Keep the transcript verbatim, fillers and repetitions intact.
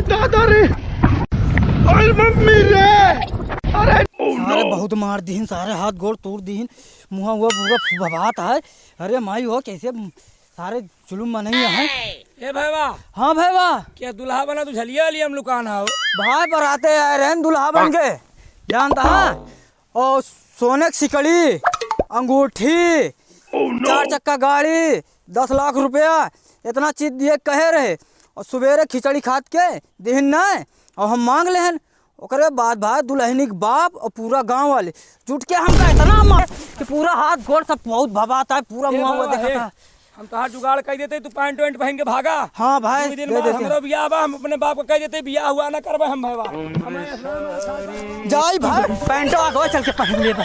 दादा रे, अरे मम्मी रे, अरे। सारे बहुत मार दीहिन, सारे हाथ गोड़ तोड़ दीहिन, मुँहा हुआ पूरा भभात है। अरे माई हो, कैसे सारे जुलुम मनई है। ए भैवा। हाँ भैवा। क्या दुल्हा बना तू झलिया वाली हम लुकान हो? भाई बराते आए रहे दुल्हा बन के, जानता है? और सोने की सिकड़ी, अंगूठी, चार चक्का गाड़ी, दस लाख रुपया, इतना चीज दिए कहे रहे। और सुबेरे खिचड़ी खात के दिहिन नहीं, और हम मांग लेहन। ओकरे बाद भाई दुल्हनी के बाप और पूरा गांव वाले जुट के हमका इतना मार कि पूरा हाथ गोड़ सब बहुत भभात है, पूरा ए मुँह हुआ बाबा, देखा ए, था। हम तोहार जुगाड़ कर देते, तू पैंट वैंट पहन के भागा। हाँ भाई, दो दिन दे बाद देते। हमरो बियाह बा, हम अपने बाप को कह देते बियाह हुआ ना करबे हम भैवा। जाई भाई, पैंटवा को चल के पहन लेबे।